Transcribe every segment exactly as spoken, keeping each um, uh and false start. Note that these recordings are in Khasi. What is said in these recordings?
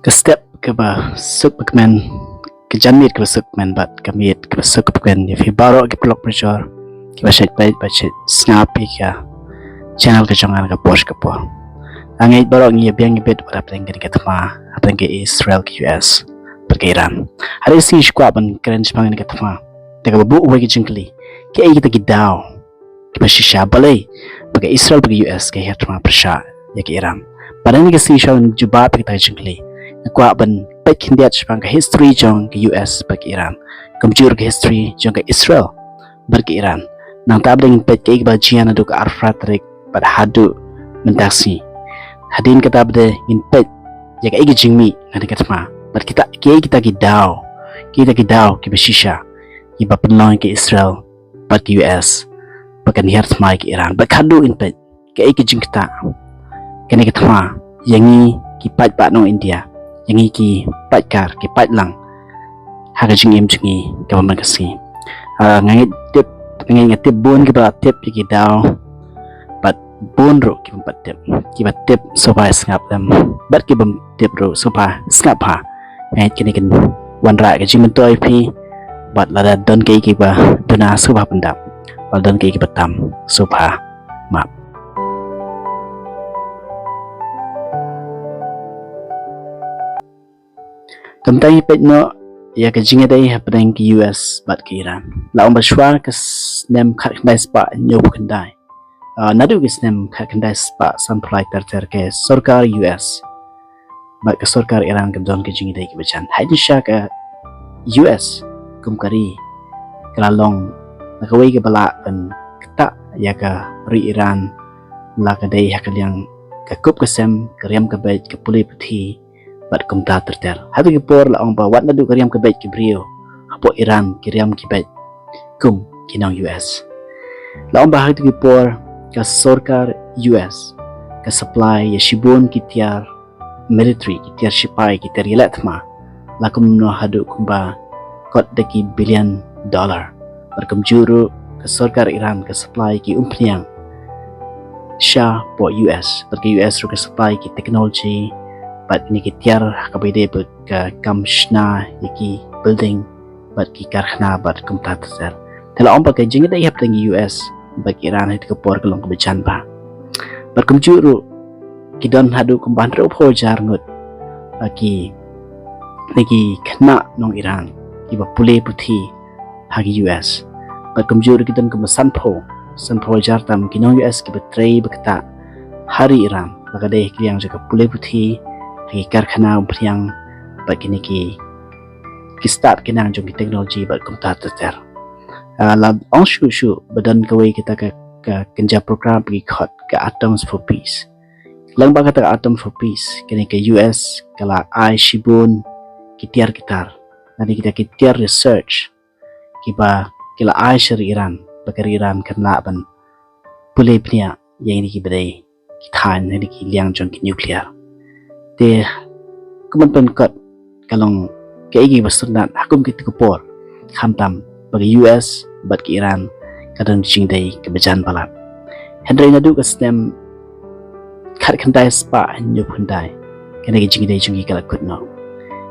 Ka step kaba suk ba kmen, ka janmiet kaba suk kmen bad ka miet kaba suk ba kmen ïa phi baroh ki paralok parajor kiba shait peit bad shait sngap ïa ka channel ka jong nga ka por sha ka por. Nga ngeit baroh ngi ïa biang ïa bit wat hapdeng kane ka thma hapdeng ka Israel, ka U S bad ka Iran. Hynrei shi kwah ban kren shaphang kane ka thma da kaba buh wei ka jingkylli, kaei kita ki daw kiba shisha, balei ba ka Israel bad ka U S ka hiar thma pyrshah ïa ka Iran? Bad ha kane ka sngi shuwa ban jubab ïa kita ki jingkylli, nga kwah ban peit khyndiat shaphang ka history jong ka U S bad ka Iran, kumjuh ka history jong ka Israel bad ka Iran. Nangta bad ngin peit kaei kaba jia naduh ka arphew phra tarik bad haduh mynta ka sngi. Hadien kata bad ngin peit ïa kaei ka jingmih na kane ka thma bad kita, kaei kita ki daw, kita ki daw kiba shisha kiba pynlong ïa ka Israel bad ka U S ba kan hiar thma ïa ka Iran. Bad khadduh ngin peit kaei ka jingktah kane ka thma ïa ngi ki paidbah nong India, ïa ngi ki paidkar, ki paidlang ha ka jingim jong ngi kaba man ka sngi. Ah, nga ngeit tip, nga ngeit nga tip bun kiba la tip ïa ki daw bad bun ruh kiba pat tip. Kiba tip sngewbha sngap lem bad kiba tip ruh sngewbha sngap bha. Nga ngeit kane kan wanrah ka jingmyntoi ïa phi bad lada don kaei kiba duna sngewbha pyndap, lada don kaei kiba tam sngewbha map. Te mynta ngi peit noh ïa ka jingïadei hapdeng ka U S bad ka Iran. La ong ba shuwa ka snem khatkhyndai spah hynñiewphew khyndai, ah, naduh ka snem khatkhyndai spah sanphew lai ter ter, ka sorkar U S bad ka sorkar Iran ka don ka jingïadei kaba jan. Hynrei shisha ka U S kum ka ri ka la long na kawei kaba lah ban ktah ïa ka ri Iran, la ka dei ha ka liang ka kup ka sem, ka riam ka beit, ka pule puthi bad kumta ter ter. Ha kito ki por la ong ba wat naduh ka riam ka beit ki briew hapoh Iran ki riam ki beit kum ki nong U S. La ong ba ha kito ki por ka sorkar U S ka supply ïa shibun ki tiar military, ki tiar shipai, ki tiar ïaleh thma, la kumno haduh kumba kot da ki billion dollar. Bad kumjuh ruh ka sorkar Iran ka supply ki umphniang shapoh U S, bad ka U S ruh ka supply ki technology bad kine ki tiar ha kaba ïadei bad ka kam shna ïa ki building bad ki karkhana bad kumta ter ter. Te la ong ba ka jingïadei hapdeng U S bad Iran ha kito ki por ka long kaba jan bha. Bad kumjuh ruh ki don haduh kumba hynriewphew hajar ngut, ah, ki, kine ki khynnah nong Iran kiba pule puthi ha ka U S. Bad kumjuh ruh ki don kumba sanphew, sanphew hajar tam ki nong U S kiba trei ba ktah ha ri Iran, la ka dei ha ka liang jong ka pule puthi, ha ki karkhana umphniang bad kine ki, ki stad ki nang jong ki technology bad kumta ter ter. Ah, la ong shuh shuh ba don kawei kata ka, ka kynja program ba ki khot ka Atoms for Peace. Lyngba kata ka Atom for Peace, kane ka U S ka la ai shibun ki tiar ki tar, lane kita ki tiar research kiba ki la ai sha ri Iran, ba ka ri Iran kan lah ban pule bniah ïa kine kiba dei ki thaiñ ha kine ki liang jong ki nuclear. Te kumban pynkut ka long kaei kaba sngewtynnat ha kum kito ki por, khamtam ba ka U S bad ka Iran ka don ka jingïadei kaba jan palat. Hynrei naduh ka snem khatkhyndai spah hynñiewphew khyndai kane ka jingïadei jong ki ka la kut noh.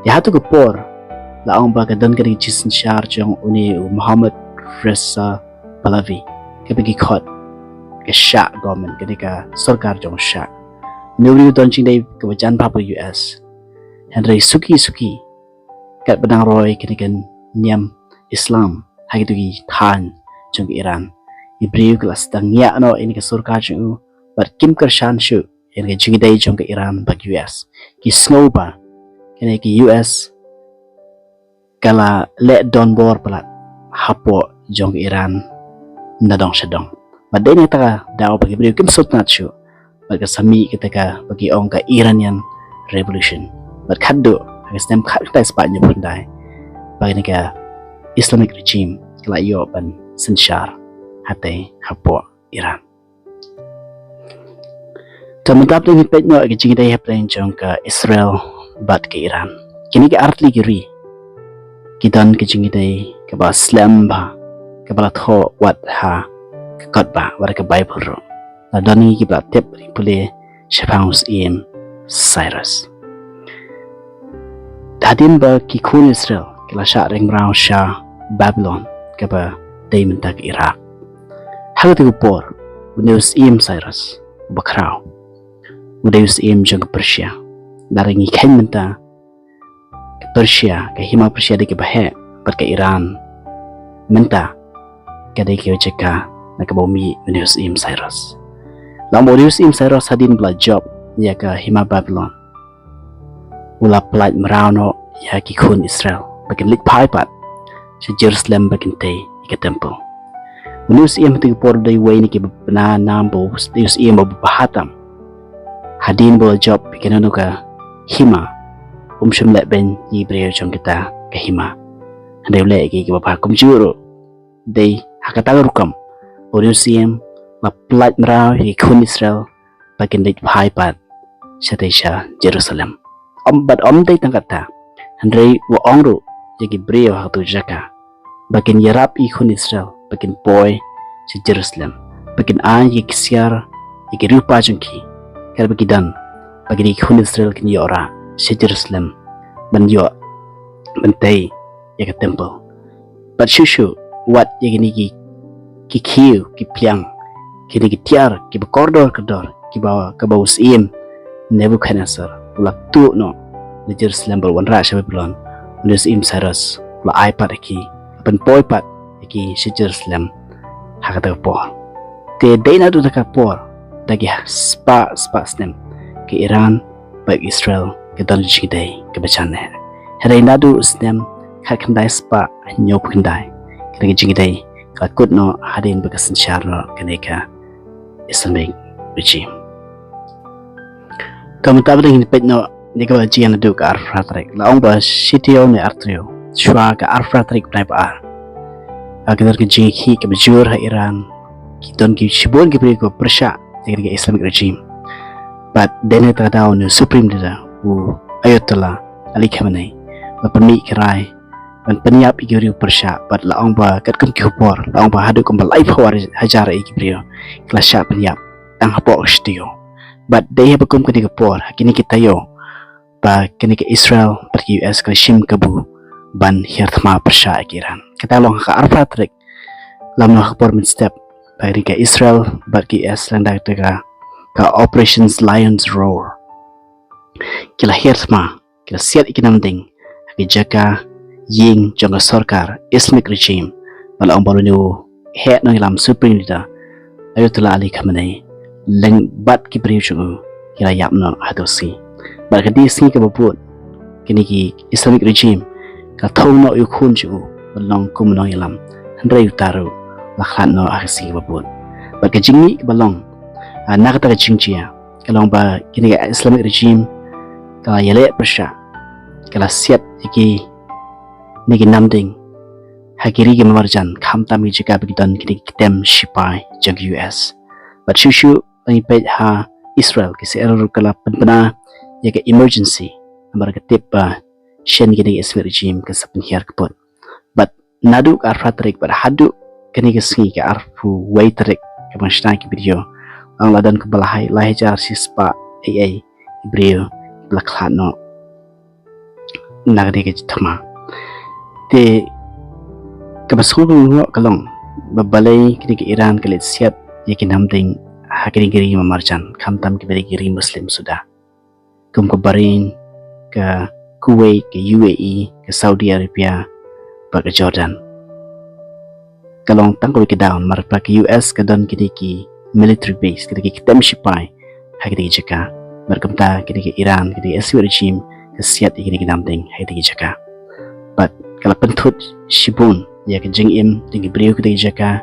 Te ha kito ki por la ong ba ka don kane ka jingsynshar jong une u Mohammad Reza Pahlavi, kaba ki khot ka Shah government, kane ka sorkar jong Shah. Une u briew u don jingïadei kaba jan bha bad ka U S. Hynrei suki suki, katba nang roi kane ka niam Islam ha kito ki thaiñ jong ka Iran, i briew ka la sdang ngiah noh ïa kane ka sorkar jong u, bad kim kyrshan shuh ïa kane ka jingïadei jong ka Iran bad ka U S. Ki sngew ba kane ka U S ka la leh donbor palat hapoh jong ka Iran na dong sha dong. Bad dei na kata ka daw ba ki briew kim sngewtynnat shuh bad ka sa mih kata kaba ki ong ka Iranian Revolution. Bad khadduh ha ka snem khatkhyndai spah hynñiewphew khyndai ba kane ka Islamic regime ka la ïoh ban synshar hatei hapoh Iran. Te mynta pat ngin peit noh ïa ka jingïadei hapdeng jong ka Israel bad ka Iran. Kine ki artylli ki ri ki don ka jingïadei kaba slem bha, kaba la thoh wat ha ka kot ba, wat ha ka Baibl ruh. La don ngi kiba la tip ri pule shaphang u syiem Cyrus. Hadien ba ki khun Israel ki la shah reng mraw sha Babylon, kaba dei mynta ka Iraq, ha kata ka por u dei u syiem Cyrus uba khraw, u dei u syiem jong ka Persia. Lada ngi kheiñ mynta, ka Persia, ka hima Persia dei kaba heh, bad ka Iran mynta ka dei ka jaka na kaba mih u dei u syiem Cyrus. La ong ba u dei u syiem Cyrus, hadien ba la jop ïa ka hima Babylon, u la pyllait mraw noh ïa ki khun Israel ba kin leit phai pat sha Jerusalem ba kin tei ïa ka temple. U dei u syiem ha kata ka por u dei uwei na kiba bna nam, ba u dei u syiem ba bha tam. Hadien ba u la jop ïa kano kano ka hima, um shym leh beiñ ïa ki briew jong kata ka hima. Hynrei u leh ïa ki kiba bha kumjuh ruh. Dei ha kata ka rukom u dei u syiem ba la pyllait mraw ïa ki khun Israel ba kin leit phai pat shatei sha Jerusalem. Ym, bad ym dei tang kata, hynrei u ong ruh ïa ki briew ha kata ka jaka ba kin ïarap ïa ki khun Israel ba kin poi sha Jerusalem, ba kin ai ïa ki ksiar, ïa ki rupa jong ki, kaba ki don, ba kine ki khun Israel kin ïoh rah sha Jerusalem ban ïoh, ban tei ïa ka temple. Bad shuh shuh, wat ïa kine ki, ki khiew, ki pliang, kine ki tiar kiba kordor kordor, kiba, kaba u syiem Nebuchadnezzar u la tuh noh na Jerusalem ba la wanrah sha Babylon, u dei u syiem Cyrus u la ai pat ïa ki, la pynpoi pat ïa ki sha Jerusalem ha kata ka por. Te dei naduh kata ka por, da ki spah spah snem, ka Iran bad Israel ka don ka jingïadei kaba jan eh. Hynrei naduh u snem khatkhyndai spah hynñiewphew khyndai, kata ka jingïadei ka la kut noh hadien ba ka synshar noh kane ka Islamic regime. Ka mynta ba ngin peit noh ïa kaba la jia naduh ka arphew phra tarik, la ong ba shitaïew ne artaïew shuwa ka arphew phra tarik bnai ba ar, ka don ka jingïakhih kaba jur ha Iran. Ki don ki shibun ki briew kiba pyrshah ïa ka Islamic regime. Bad dei na kata ka daw une u Supreme Leader u Ayatollah Ali Khamenei la pynmih ki rai ban pynïap ïa ki briew pyrshah, bad la ong ba katkum ki khubor la ong ba haduh kumba laiphew hajar ïa ki briew ki la shah pynïap tang hapoh shitaïew. Bad dei ha ba kum kane ka por, ha kine ki taïew, ba kane ka Israel bad ka U S ka la shim kabu ban hiar thma pyrshah ïa ka Iran. Kata long ha ka arphew phra tarik, la ong ha ka por mynstep ba kane ka Israel bad ka U S lyngba kata ka, ka Operations Lion's Roar, ki la hiar thma, ki la siat ïa ki namding ha ki jaka ïing jong ka sorkar Islamic regime. Bad la ong ba une u heh nongïalam Supreme Leader Ayatollah Ali Khamenei lem bad ki briew jong u ki la ïap noh ha kata ka sngi. Bad ka dei ka sngi kaba bud kine ki Islamic regime ka la thung noh ïa u khun jong u ban long kum u nongïalam, hynrei uta ruh u la khlad noh ha ka sngi kaba bud. Bad ka jingmih kaba long, ah, na kata ka jingjia ka long ba kine ka Islamic regime ka la ïaleh pyrshah, ka la siat ïa kine ki namding ha ki ri ki marjan, khamtam ki jaka ba ki don kine ki kyntem shipai jong ka U S. Bad shuh shuh, la ngi peit ha Israel, ka shisha ruh ka la pynbna ïa ka emergency namar ka tip ba shen kine ki Islamic regime kan sa pynhiar kput. Bad naduh ka arphew phra tarik bad haduh kane ka sngi ka arphew wei tarik kaba ngi shna ki video, la ong la don kumba lai, lai hajar shispah ei ei ki briew kiba la khlad noh na kane ka jingthma. Te kaba sngewbha ka long ba balei kane ka Iran ka leit siat ïa ki namding ha kine ki ri marjan, khamtam kiba dei ki ri Muslim suda, kum ka Bahrain, ka Kuwait, ka U A E, ka Saudi Arabia, bad ka Jordan. Ka long tang kawei ka daw namar ba ka U S ka don kine ki military base, kine ki kyntem shipai ha kine ki jaka. Bad kumta kine ki Iran, kine ki Islamic regime ka siat ïa kine ki namding ha kine ki jaka. Bad ka la pynthut shibun ïa ka jingim jong ki briew ha kine ki jaka.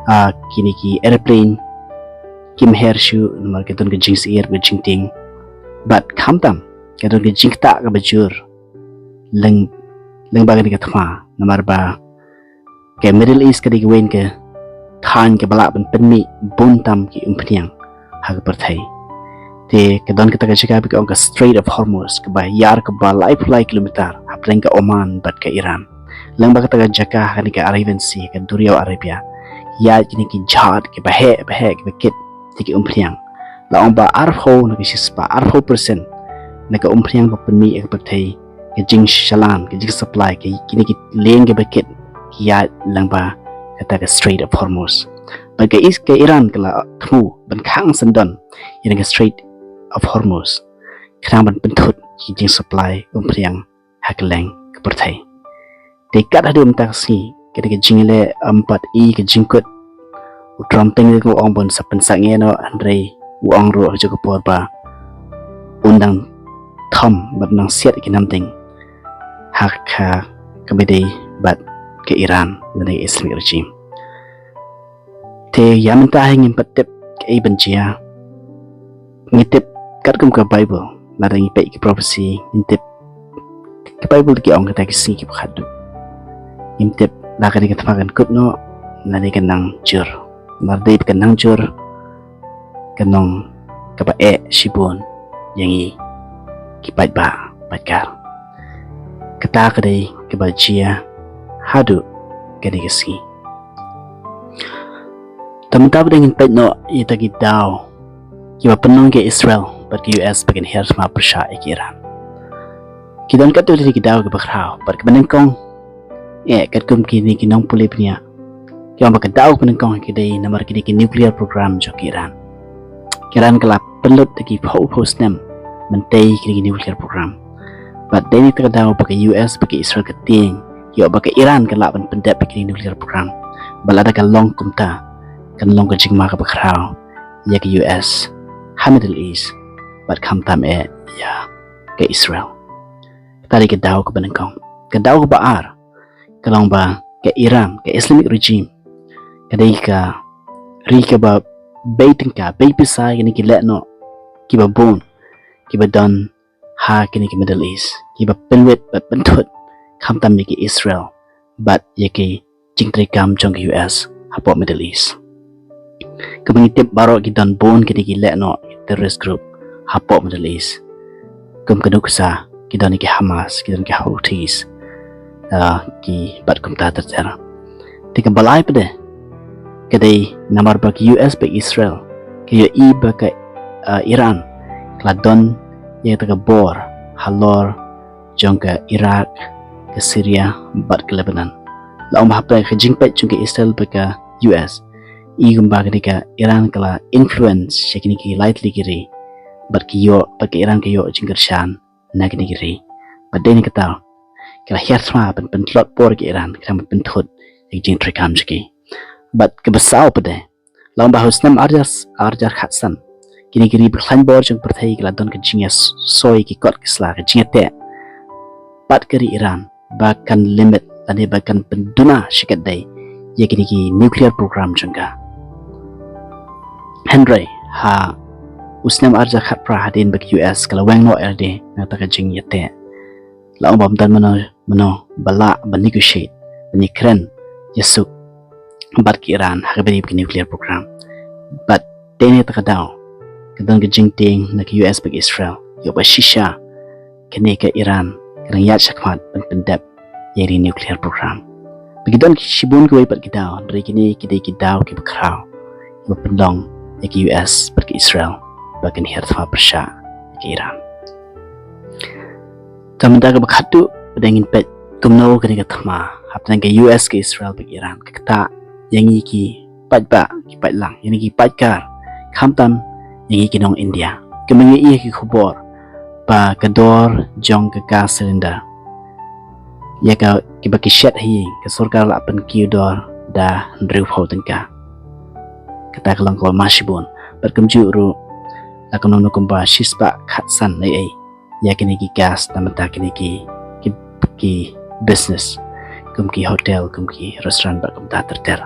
Ah, kine ki aeroplane kim her shuh namar ka don ka jingsyier, ka jingtieng. Bad khamtam ka don ka jingktah kaba jur lyng, lyngba kane ka thma namar ba ka Middle East ka dei kawei ka thaiñ kaba lah ban pynmih bun tam ki umphniang ha ka pyrthei. Te ka don kata ka jaka ba ki ong ka Strait of Hormuz, kaba ïar kaba laiphew lai kilometer hapdeng ka Oman bad ka Iran. Lyngba kata ka jaka ha kane ka Arabian Sea, ka duriaw Arabia, ïaid kine ki jahaj kiba heh ba heh kiba kit ïa ki umphniang. La ong ba arphew na ka shispah, arphew percent na ka umphniang ba pynmih ha ka pyrthei ka jingshalan, ka jingsupply, ka, kine ki lieng kiba kit ki ïaid lyngba kata ka Strait of Hormuz. Bad ka Is-, ka Iran ka la thmu ban khang syndon ïa ka Strait of Hormuz khnang ban pynthut ki jingsupply umphniang ha kylleng ka pyrthei. Te kat haduh mynta ka sngi, ka dei ka jingleh, ym pat i ka jingkut. U Trump teng teng u ong ba un sa pynsangeh noh, hynrei u ong ruh ha kajuh ka por ba un dang thom bad un dang siat ïa ki namding ha ka, kaba dei bad ka Iran lane Islamic Regime. Te ïa mynta hi ngim pat tip kaei ban jia. Ngi tip katkum ka Bible, lada ngi peit ki prophecy, ngim tip, ka Bible ki ong kata ki sngi kiba khatduh. Ngim tip lada ka dei ka thma kan kut noh, lada kan nang jur. Lada dei kan nang jur, kan long kaba eh shibun ïa ngi ki paidbah paidkar. Kata ka dei kaba jia haduh kane ka sngi. Te mynta pat ngin peit noh ïa kita ki daw kiba pynlong ïa ka Israel bad ka U S ba kin hiar thma pyrshah ïa ka Iran. Ki don katto katne ki daw kiba khraw, bad kaba nyngkong, eh, katkum kine ki nongpule bniah, ki ong ba ka daw kaba nyngkong ka dei namar kine ki nuclear program jong ka Iran. Ka Iran ka la pynlut da ki phew phew snem ban tei kine ki nuclear program. Bad dei na kata ka daw ba ka U S bad ka Israel ka tieng ïoh ba ka Iran ka lah ban pyndep ïa kine ki nuclear program. Bad lada ka long kumta, kan long ka jingma kaba khraw ïa ka U S ha Middle East, bad khamtam eh ïa ka Israel. Kata dei ka daw kaba nyngkong. Ka daw kaba ar ka long ba ka Iran, ka Islamic Regime, ka dei ka ri kaba bei tyngka, bei pisa ïa kine ki lehnoh kiba bun kiba don ha kine ki Middle East, kiba pynwit bad pynthut khamtam ïa ka Israel bad ïa ki jingtreikam jong ka U S hapoh Middle East. Kaba ngi tip baroh ki don bun kine ki lehnoh, ki terrorist group hapoh Middle East. Kum ka Nuksa, ki don ki Hamas, ki don ki Houthis, ah, ki bad kumta ter ter. Te kaba lai pat de ka dei namar ba ka U S bad Israel ka ïohi ba ka, ah, Iran ka la don ïa kata ka bor halor jong ka Iraq, ka Syria bad ka Lebanon. La ong ba hapdeng ka jingpeit jong ka Israel bad ka U S, i kumba ka dei ka Iran ka la influence ïa kine ki lai tylli ki ri, bad ki ïoh, bad ka Iran ka ïoh jingkyrshan na kine ki ri. Bad dei na kata ka la hiar thma ban pyntlot por ïa ka Iran khnang ban pynthut ïa ka jingtreikam jong ki. Bad kaba saw pat de, la ong ba ha u snem ar hajar, ar hajar khatsan, kine ki ri ba khlaiñ bor jong ka pyrthei ki la don ka jingïasoi ki kot ki sla, ka jingïateh bad ka ri Iran ba kan limit lane ba kan pynduna shikatdei ïa kine ki nuclear program jong ka. Hynrei ha u snem ar hajar khatphra, hadien ba ka U S ka la weng noh ïalade na kata ka jingïateh, la ong ba ym don mano mano ba lah ban negotiate, ban ïakren ïasuk bad ka Iran ha kaba ïadei bad ka nuclear program. Bad dei na kata ka daw ka don ka jingtieng na ka U S bad ka Israel ïoh ba shisha kane ka Iran ka dang ïaid shakhmat ban pyndep ïa ka nuclear program. Bad ki don shibun kiwei pat ki daw, hynrei kine ki dei ki daw kiba khraw kiba pynlong ïa ka U S bad ka Israel ba kin hiar thma pyrshah ïa ka Iran. Te mynta kaba khatduh pat de ngin peit kumno kane ka thma hapdeng ka U S, ka Israel bad ka Iran ka ktah ïa ngi ki paidbah, ki paidlang, ïa ngi ki paidkar, khamtam ïa ngi ki nong India. Kumba ngi ïohi ha ki khubor ba ka dor jong ka gas cylinder, ïa ka, kiba ki shet ha ïing, ka sorkar la pynkiew dor da hynriewphew tyngka. Kata ka long kaba ma shibun. Bad kumjuh ruh la kumno kumba shispah khatsan eiei ïa kine ki gas na bynta kine ki, ki, ki business, kum ki hotel, kum ki restaurant bad kumta ter ter.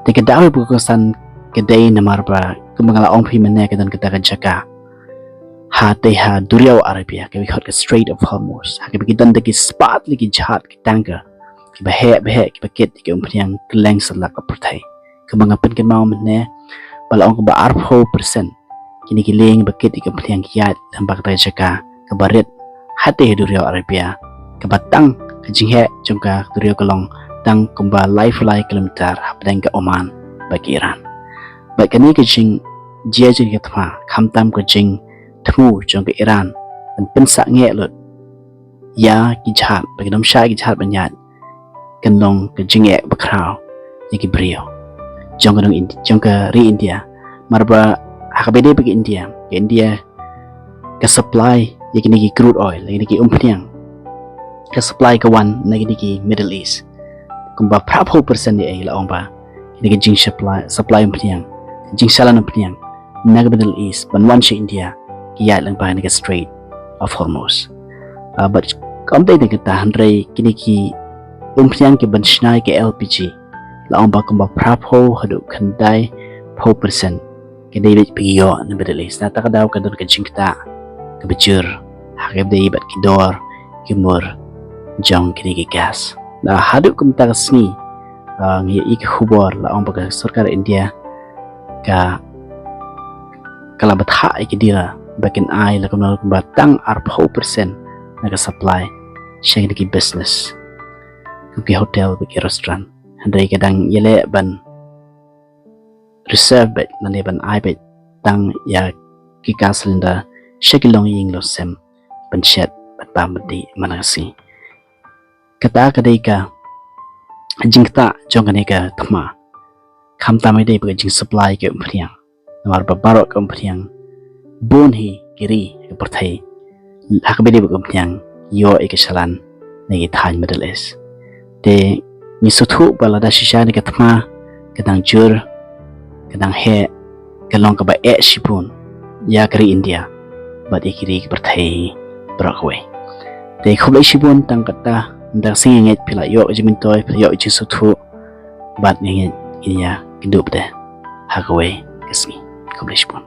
Te ka daw ba kongsan ka dei namar ba kumba nga la ong phi mynne, ka don kata ka jaka ha tei ha duriaw Arabia kaba ki khot ka Strait of Hormuz, ha kaba ki don da ki spah tylli ki jahaj, ki tanker, kiba heh ba heh, kiba kit ïa ki umphniang kylleng satlak ka pyrthei. Kumba nga pynkynmaw mynne, ba la ong kumba arphew percent kine ki lieng ba kit ïa ki umphniang ki ïaid lyngba kata ka jaka kaba rit ha tei ha duriaw Arabia, kaba tang ka jingheh jong ka duriaw ka long tang kumba laiphew lai kilometer hapdeng ka Oman bad ka Iran. Bad kane ka jingjia jong ka thma, khamtam ka jingthmu jong ka Iran ban pynsangeh lut ïa ki jhad, ba kin ym shah ïa ki jhad ban ïaid, kan long ka jingeh bakhraw ïa ki briew jong ka nong Indi-, jong ka ri India. Namar ba ha kaba ïadei bad ka India, ka India ka supply ïa kine ki crude oil, ïa kine ki umphniang, ka supply ka wan na kine ki Middle East. Kumba phra phew percent ïa, eh, la ong ba kine ki jingsupply, supply umphniang, jingshalan umphniang na ka Middle East ban wan sha India, ki ïaid lyngba kane ka Strait of Hormuz. Ah, bad kam dei tang kata, hynrei kine ki umphniang kiban shna ïa ka L P G, la ong ba kumba phra phew haduh khyndai phew percent ka dei beit ba ki ïoh na Middle East. Na kata ka daw ka don ka jingktah kaba jur ha kaba ïadei bad ki dor ki mur jong kine ki gas. Na haduh kumta ka sngi, ah, ngi ïohi ka khubor la ong ba ka sorkar India ka, ka la bthah ïa ki dealer ba kin ai la kumno kumba tang ar phew percent na ka supply sha kine ki business, kum ki hotel bad ki restaurant. Hynrei ka dang ïaleh ban reserve beit lane ban ai beit tang ïa ki gas cylinder sha ki longïing longsem ban shet bad bam bad dih man la ka sngi. Kata ka dei ka jingktah jong kane ka thma. Khamtam ïa dei ba ka jingsupply ka umphniang. Namar ba baroh ka umphniang bun hi ki ri ka pyrthei ha kaba ïadei bad ka umphniang ïoh ïa ka shalan na ki thaiñ Middle East. Te ngi sngewthuh ba lada shisha ne ka thma ka dang jur, ka dang heh, ka long kaba eh shibun ïa ka ri India bad ïa ki ri ka pyrthei baroh kawei. Te khublei shibun, tang kata, mynta ka sngi ngeit phi la ïoh ka jingmyntoi, phi la ïoh ka jingsngewthuh, bad ngeit ngin ïa kynduh pat ha kawei ka sngi. Khublei shibun.